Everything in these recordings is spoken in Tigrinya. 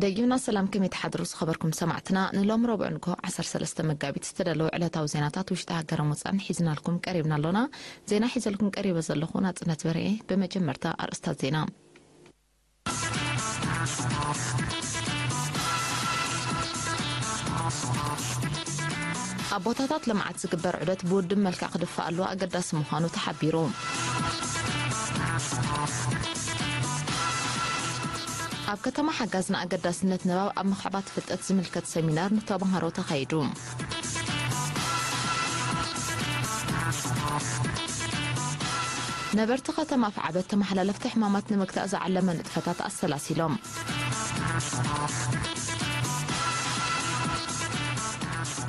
ደጊምና ሰላም፣ ከመይ ትሓድሩ ዝኸበርኩም ሰማዕትና? ንሎም ረቡዕ ንግሆ ዓሰርተ ሰለስተ መጋቢት ዝተዳለወ ዕለታዊ ዜናታት ውሽጢ ሃገርን ወጻእን ሒዝናልኩም ቀሪብና ኣሎና። ዜና ሒዘልኩም ቀሪበ ዘለኹ ናጽነት በርኤ። ብመጀመርታ ኣርእስታት ዜና። ኣብ ቦታታት ልምዓት ዝግበር ዑደት ብውድብ መልክዕ ክድፋኣሉ ኣገዳሲ ምዃኑ ተሓቢሩ። ኣብ ከተማ ሓጋዝ ንኣገዳስነት ንባብ ኣብ ምኽዕባት ፍልጠት ዝምልከት ሰሚናር ንተምሃሮ ተኻይዱ። ነበርቲ ከተማ ኣፍዓበት ተመሓላለፍቲ ሕማማት ንምግታእ ዝዓለመ ንጥፈታት ኣሰላሲሎም።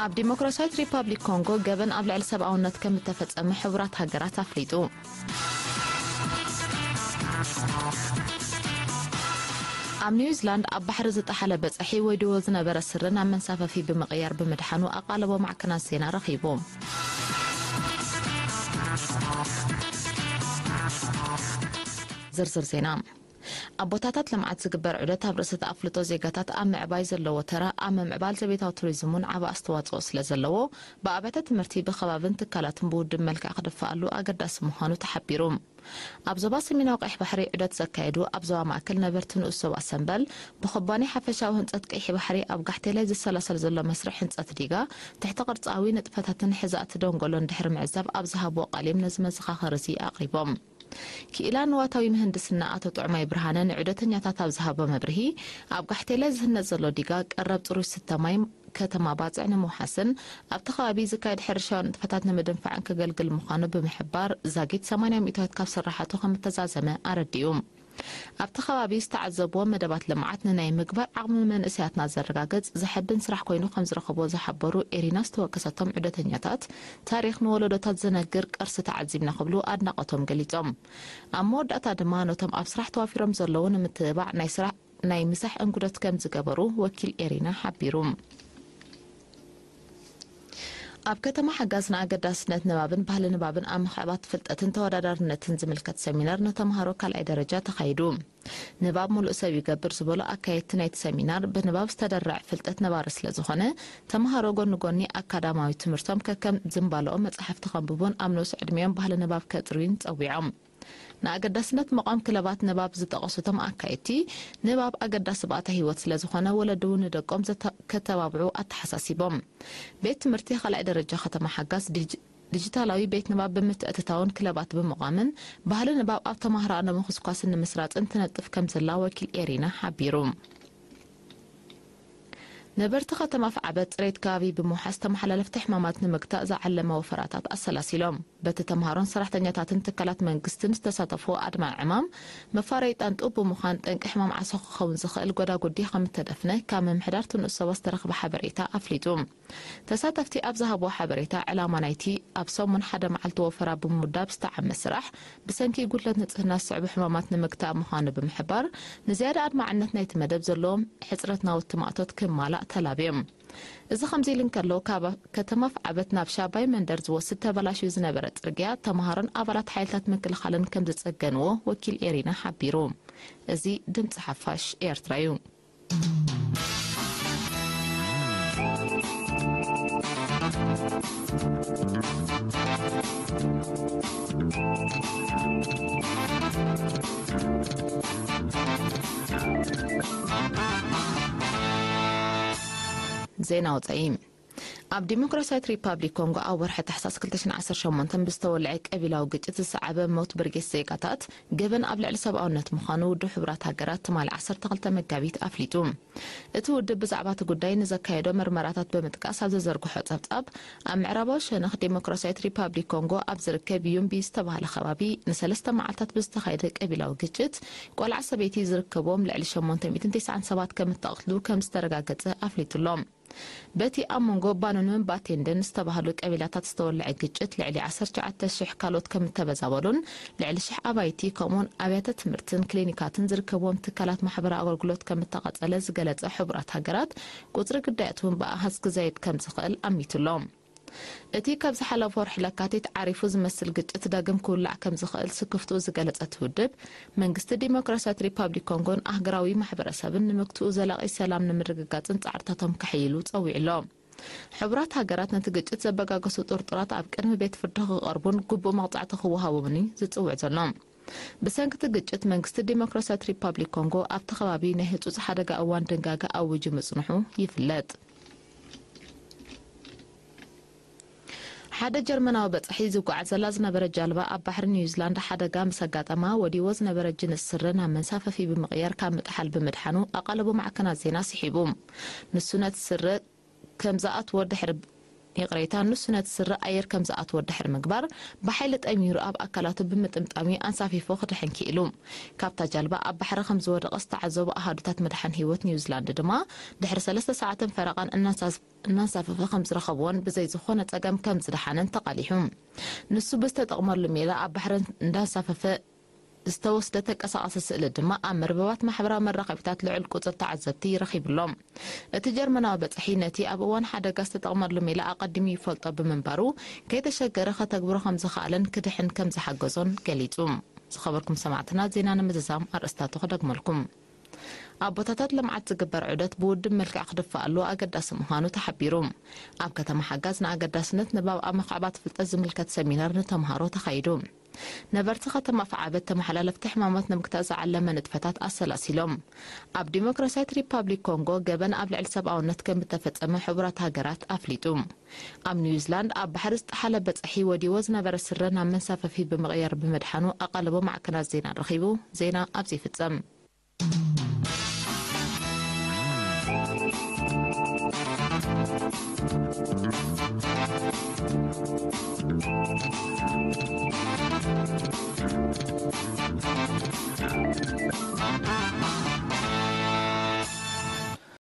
ኣብ ዲሞክራሲያዊት ሪፓብሊክ ኮንጎ ገበን ኣብ ልዕሊ ሰብኣውነት ከም እተፈጸመ ሕቡራት ሃገራት ኣፍሊጡ። ኣብ ኒውዚላንድ ኣብ ባሕሪ ዝጠሓለ በጻሒ ወዲዎ ዝነበረ ስረ ናብ መንሳፈፊ ብምቕያር ብምድሓኑ ኣቓልቦ ማዕከናት ዜና ረኺቡ። ዝርዝር ዜና። ኣብ ቦታታት ልምዓት ዝግበር ዑደት ኣብ ርእሰ ተኣፍልጦ ዜጋታት ኣብ ምዕባይ ዘለዎ ተራ ኣብ ምምዕባል ዘቤታዊ ቱሪዝም እውን ዓቢ ኣስተዋጽኦ ስለ ዘለዎ ብኣብያተ ትምህርቲ፣ ብከባብን ትካላትን ብውድብ መልክዕ ክድፋኣሉ ኣገዳሲ ምዃኑ ተሓቢሩ። ኣብ ዞባ ሰሜናዊ ቀይሕ ባሕሪ ዑደት ዘካየዱ ኣብ ዞባ ማእከል ነበርቲ ንኡስ ዞባ ሰምበል ብኩባንያ ሓፈሻዊ ህንጸት ቀይሕ ባሕሪ ኣብ ጋሕቴላይ ዝሰላሰል ዘሎ መስርሕ ህንጸት ዲጋ ትሕተ ቅርጻዊ ንጥፈታትን ሕዛእቲ ደንጎሎን ድሕሪ ምዕዛብ ኣብ ዝሃብዎ ቃል እዮም ነዚ መዘኻኸሪ እዚ ኣቕሪቦም። ክኢላ ንዋታዊ ምህንድስና ኣቶ ጥዑማይ ብርሃነ ንዑደተኛታት ኣብ ዝሃቦ መብርሂ፣ ኣብ ጋሕቴላይ ዝህነጽ ዘሎ ዲጋ ቀረብ ጽሩይ ስተ ማይ ከተማ ባጽዕ ንምውሓስን ኣብቲ ከባቢ ዝካየድ ሕርሻዊ ንጥፈታት ንምድንፋዕን ከገልግል ምዃኑ ብምሕባር፣ ዛጊት ሰማንያ ሚእታዊት ካብ ስራሓቱ ከም እተዛዘመ ኣረዲኡ። ኣብቲ ከባቢ ዝተዓዘብዎ መደባት ልምዓት ንናይ ምግባር ዓቕሚ መንእሰያትና ዘረጋግጽ ዘሐብን ስራሕ ኮይኑ ከም ዝረኸቦ ዝሓበሩ ኤሪና ዝተወከሰቶም ዑደተኛታት፣ ታሪኽ ንወለዶታት ዝነግር ቅርሲ ተዓዚብና ክብሉ ኣድናቖቶም ገሊጾም። ኣብ መወዳእታ ድማ ነቶም ኣብ ስራሕ ተዋፊሮም ዘለዉ ንምትብባዕ ናይ ስራሕ ናይ ምሳሕ እንጉደት ከም ዝገበሩ ወኪል ኤሪና ሓቢሩ። ኣብ ከተማ ሓጋዝ ንኣገዳስነት ንባብን ባህሊ ንባብን ኣብ ምኽዕባት ፍልጠትን ተወዳዳርነትን ዝምልከት ሰሚናር ንተምሃሮ ካልኣይ ደረጃ ተኻይዱ። ንባብ ሙሉእ ሰብ ይገብር ዝበሉ ኣካየድቲ ናይቲ ሰሚናር፣ ብንባብ ዝተደረዐ ፍልጠት ነባሪ ስለ ዝኾነ፣ ተምሃሮ ጎኒ ጎኒ ኣካዳማዊ ትምህርቶም ከከም ዝንባልኦም መጻሕፍቲ ከንብቡን ኣብ ንኡስ ዕድሚኦም ባህሊ ንባብ ከጥርዩን ጸዊዖም። ንኣገዳስነት ምቋም ክለባት ንባብ ዝጠቐሱ እቶም ኣካየድቲ፣ ንባብ ኣገዳሲ ባእታ ህይወት ስለ ዝኾነ፣ ወለዲ እውን ንደቆም ዘተ-፣ ከተባብዑ ኣተሓሳሲቦም። ቤት ትምህርቲ ካልኣይ ደረጃ ከተማ ሓጋዝ ዲጂ-፣ ዲጂታላዊ ቤት ንባብ ብምትእትታውን ክለባት ብምቋምን፣ ባህሊ ንባብ ኣብ ተማሃሮኣ ንምኹስኳስን ንምስራጽን ትነጥፍ ከም ዘላ ወኪል ኤሪና ሓቢሩ። ነበርቲ ከተማ ኣፍዓበት ጽሬት ከባቢ ብምውሓስ ተመሓላለፍቲ ሕማማት ንምግታእ ዝዓለመ ወፈራታት ኣሰላሲሎም። በቲ ተምሃሮን ሰራሕተኛታትን ትካላት መንግስትን ዝተሳተፍዎ ኣድማ ዕማም፣ መፋረዪ ጣንጡ ብምዃን ጠንቂ ሕማም ዓሶ ክኸውን ዝኽእል ጎዳጉዲ ከም እተደፍነ ካብ ምምሕዳር ትንእሶ ዝተረኽበ ሓበሬታ ኣፍሊጡ። ተሳተፍቲ ኣብ ዝሃብዎ ሓበሬታ፣ ዕላማ ናይቲ ኣብ ሰሙን ሓደ መዓልቲ ወፈራ ብምውዳብ ዝተዓመ ስራሕ፣ ብሰንኪ ጉድለት ንጽህና ዝስዕቡ ሕማማት ንምግታእ ምዃኑ ብምሕባር፣ ንዝያዳ ኣድማዕነት ናይቲ መደብ ዘለዎም ሕጽረት ናውቲ ማእቶት ክማላእ ተላብዮም። እዚ ከምዚ ኢሉ እንከሎ፣ ካብ ከተማ ኣፍዓበት ናብ ሻባይ መንደር ዝወስድ ተበላሽዩ ዝነበረ ጽርግያ፣ ተምሃሮን ኣባላት ሓይልታት ምክልኻልን ከም ዝጸገንዎ ወኪል ኤሪና ሓቢሩ። እዚ ድምጺ ሓፋሽ ኤርትራ እዩ። ዜና ወጻኢ። ኣብ ዲሞክራሲያዊት ሪፓብሊክ ኮንጎ ኣብ ወርሒ ታሕሳስ ክልተ ሽሕን ዓሰርተ ሸሞንተን ብዝተወልዐ ቀቢላዊ ግጭት ዝሰዓበ ሞት ብርጌስ ዜጋታት ገበን ኣብ ልዕሊ ሰብኣውነት ምዃኑ ውድብ ሕቡራት ሃገራት ትማሊ ዓሰርተ ክልተ መጋቢት ኣፍሊጡ። እቲ ውድብ ብዛዕባ እቲ ጉዳይ ንዘካየዶ መርመራታት ብምጥቃስ ኣብ ዘዘርግሖ ጸብጻብ፣ ኣብ ምዕራባዊ ሸነኽ ዲሞክራሲያዊት ሪፓብሊክ ኮንጎ ኣብ ዝርከብ ዩምቢ ዝተባህለ ከባቢ ንሰለስተ መዓልታት ብዝተኻየደ ቀቢላዊ ግጭት፣ ቆልዓ ሰበይቲ ዝርከብዎም ልዕሊ ሸሞንተ ሚእትን ተስዓን ሰባት ከም እተቐትሉ ከም ዝተረጋገጸ ኣፍሊጡ ኣሎ። በቲ ኣብ መንጎ ባኖንን ባቴንደን ዝተባህሉ ቀቢላታት ዝተወልዐ ግጭት ልዕሊ ዓሰርተ ትሽዓተ ሽሕ ካልኦት ከም እተበዛበሉን ልዕሊ ሽሕ ኣባይቲ ከምኡውን ኣብያተ ትምህርትን ክሊኒካትን ዝርከብዎም ትካላት ማሕበራዊ ኣገልግሎት ከም እተቐጸለ ዝገለጸ ሕቡራት ሃገራት፣ ቁጽሪ ግዳያት እውን ብኣሃዝ ክዛይድ ከም ዝኽእል ኣሚቱሎ። እቲ ካብ ዝሓለፈ ወርሒ ለካቲት ዓሪፉ ዝመስል ግጭት ዳግም ክውላዕ ከም ዝኽእል ስክፍትኡ ዝገለጸ እቲ ውድብ፣ መንግስቲ ዲሞክራሲያት ሪፓብሊክ ኮንጎን ኣህጉራዊ ማሕበረሰብን ንምክትኡ ዘላቒ ሰላም ንምርግጋጽን ጻዕርታቶም ከሕይሉ ጸዊዑ ኣሎ። ሕቡራት ሃገራት ነቲ ግጭት ዘበጋገሱ ጥርጡራት ኣብ ቅድሚ ቤት ፍርዲ ክቐርቡን ግቡእ መቕጻዕቲ ክወሃቦምን እዩ ዝጽውዕ ዘሎ። ብሰንኪ እቲ ግጭት መንግስቲ ዲሞክራሲያት ሪፓብሊክ ኮንጎ ኣብቲ ከባቢ ናይ ህጹጽ ሓደጋ እዋን ድንጋገ ኣዊጁ ምጽንሑ ይፍለጥ። ሓደ ጀርመናዊ በጻሒ ዝጓዓዘላ ዝነበረ ጃልባ ኣብ ባሕሪ ኒውዚላንድ ሓደጋ ምስ ኣጋጠማ፣ ወዲዎ ዝነበረ ጅንስ ስረ ናብ መንሳፈፊ ብምቕያር ካብ ምጥሓል ብምድሓኑ ኣቓልቦ ማዕከናት ዜና ስሒቡ። ንሱ ነቲ ስረ ከም ዝኣትዎ ድሕሪ ይቕሬታ፣ ንሱ ነቲ ስረ ኣየር ከም ዝኣትዎ ድሕሪ ምግባር፣ ብሓይሊ ጠሚሩ ኣብ ኣካላቱ ብምጥምጣም እዩ ኣንሳፊፎ ክድሕን ክኢሉ። ካብታ ጃልባ ኣብ ባሕሪ ከም ዝወደቐ ዝተዓዘቡ ኣሃዱታት ምድሓን ህይወት ኒውዚላንድ ድማ፣ ድሕሪ ሰለስተ ሰዓትን ፈረቓን እናንሳስ-፣ እናንሳፈፈ ከም ዝረኸብዎን ብዘይ ዝኾነ ጸገም ከም ዝደሓነን ተቓሊሑ። ንሱ ብዝተጠቕመሉ ሜላ ኣብ ባሕሪ እንዳንሳፈፈ ዝተወስደ ተንቀሳቓሲ ስእሊ ድማ ኣብ መርበባት ማሕበራዊ መራኸቢታት ልዑል ቁጽሪ ተዓዘብቲ ረኺቡሎም። እቲ ጀርመናዊ በጻሒ ነቲ ኣብ እዋን ሓደጋ ዝተጠቕመሉ ሜላ ኣቐዲሙ ይፈልጦ ብምንባሩ፣ ከይተሸገረ ከተግብሮ ከም ዝኸኣለን ክድሕን ከም ዝሓገዞን ገሊጹ። ዝኸበርኩም ሰማዕትና፣ ዜና ንምዝዛም ኣርእስታቱ ክደግመልኩም። ኣብ ቦታታት ልምዓት ዝግበር ዑደት ብውድብ መልክዕ ክድፋኣሉ ኣገዳሲ ምዃኑ ተሓቢሩ። ኣብ ከተማ ሓጋዝ ንኣገዳስነት ንባብ ኣብ ምኽዕባት ፍልጠት ዝምልከት ሰሚናር ንተምሃሮ ተኻይዱ። ነበርቲ ከተማ ኣፍዓበት ተመሓላለፍቲ ሕማማት ንምግታእ ዝዓለመ ንጥፈታት ኣሰላሲሎም። ኣብ ዲሞክራሲያዊት ሪፓብሊክ ኮንጎ ገበን ኣብ ልዕሊ ሰብኣውነት ከም እተፈጸመ ሕቡራት ሃገራት ኣፍሊጡ። ኣብ ኒውዚላንድ ኣብ ባሕሪ ዝጠሓለ በጻሒ ወዲዎ ዝነበረ ስረ ናብ መንሳፈፊ ብምቕያር ብምድሓኑ ኣቓልቦ ማዕከናት ዜና ረኺቡ። ዜና ኣብዚ ይፍጸም።